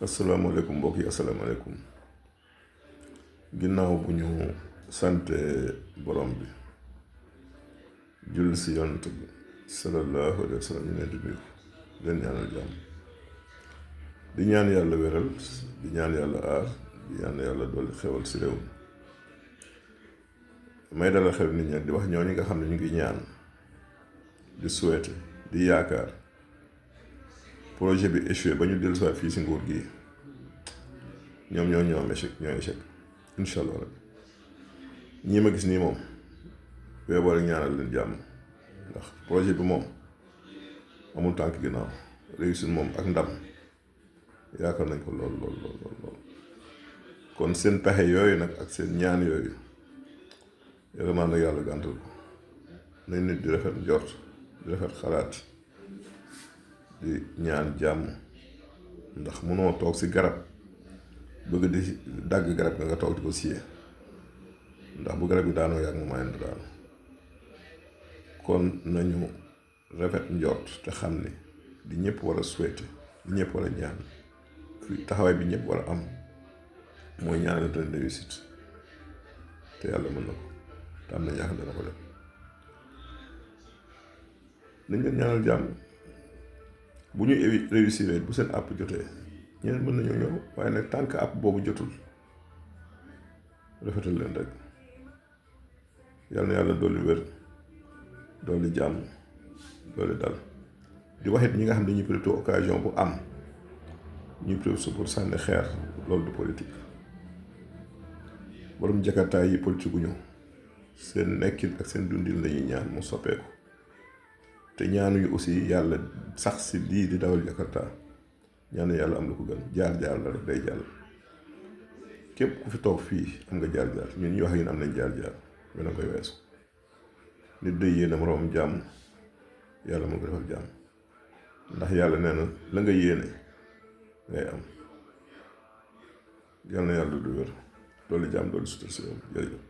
asalaamaaleykum mbokk yi asalaamaaleykum ginnaaw bu ñu sante borom bi julli si yonent bi sallallahu alayhi wa sallam ñu leen di nuyu leen ñaanal jàmm di ñaan yàlla wéral di ñaan yàlla aar di ñaan yàlla dolli xewal si réew mi may dalal xel nit ñi di wax ñooñu nga xam ne ñu ngi ñaan di souhaité di yaakaar projet bi échoué ba ñu dellusiwaat fii si nguur gi ñoom ñoo am échec ñoo échec incha allah rek ñii ma gis nii moom weeboo rek ñaanal leen jàmm ndax projet bi moom amul tànk ginnaaw réussite moom ak ndam yaakaar nañ ko lool kon seen pexe yooyu nag ak seen ñaan yooyu vraiment nag yàlla gàntal ko nañ nit di rafet njort di rafet xalaat di ñaan jàmm ndax mënoo toog si garab bëgg di dagg garab nga toog di ko siyee ndax bu garab bi daanoo yàgg mu mayen daanu kon nañu rafet njort te xam ne di ñëpp war a souhaité di ñëpp war a ñaan fi taxawaay bi ñëpp war a am mooy ñaanalante leen réussite te yàlla mën na ko te am na yaakaar dana ko def nañ leen ñaanal jàmm bu ñu réussir bu seen àpp jotee ñeneen mën nañoo ñëw waaye nag tant que àpp boobu jotul rafetal leen rek yal na yàlla dolli wér dolli jàmm dolli dal di waxit ñi nga xam ne dañuy profité occasion bu am ñuy profité pour sànni xeer loolu du politique borom jakartaay yi politique gu ñu seen nekkin ak seen dundin lañuy ñaan mu soppeeku te ñaanuñu aussi yàlla sax si lii di dawal jakarta ñaanu yàlla am lu ko gën jaar-jaar la rek day jàll képp ku fi toog fii am nga jaar-jaar ñun ñu wax yéen am nañ jaar-jaar mais na koy weesu nit day yéene moroom jàmm yàlla moo ko defal jàmm ndax yàlla nee na la nga yéene ngay am yàlla na yàlla du wér doolu jàmm doolu sutur si yow jërëjëf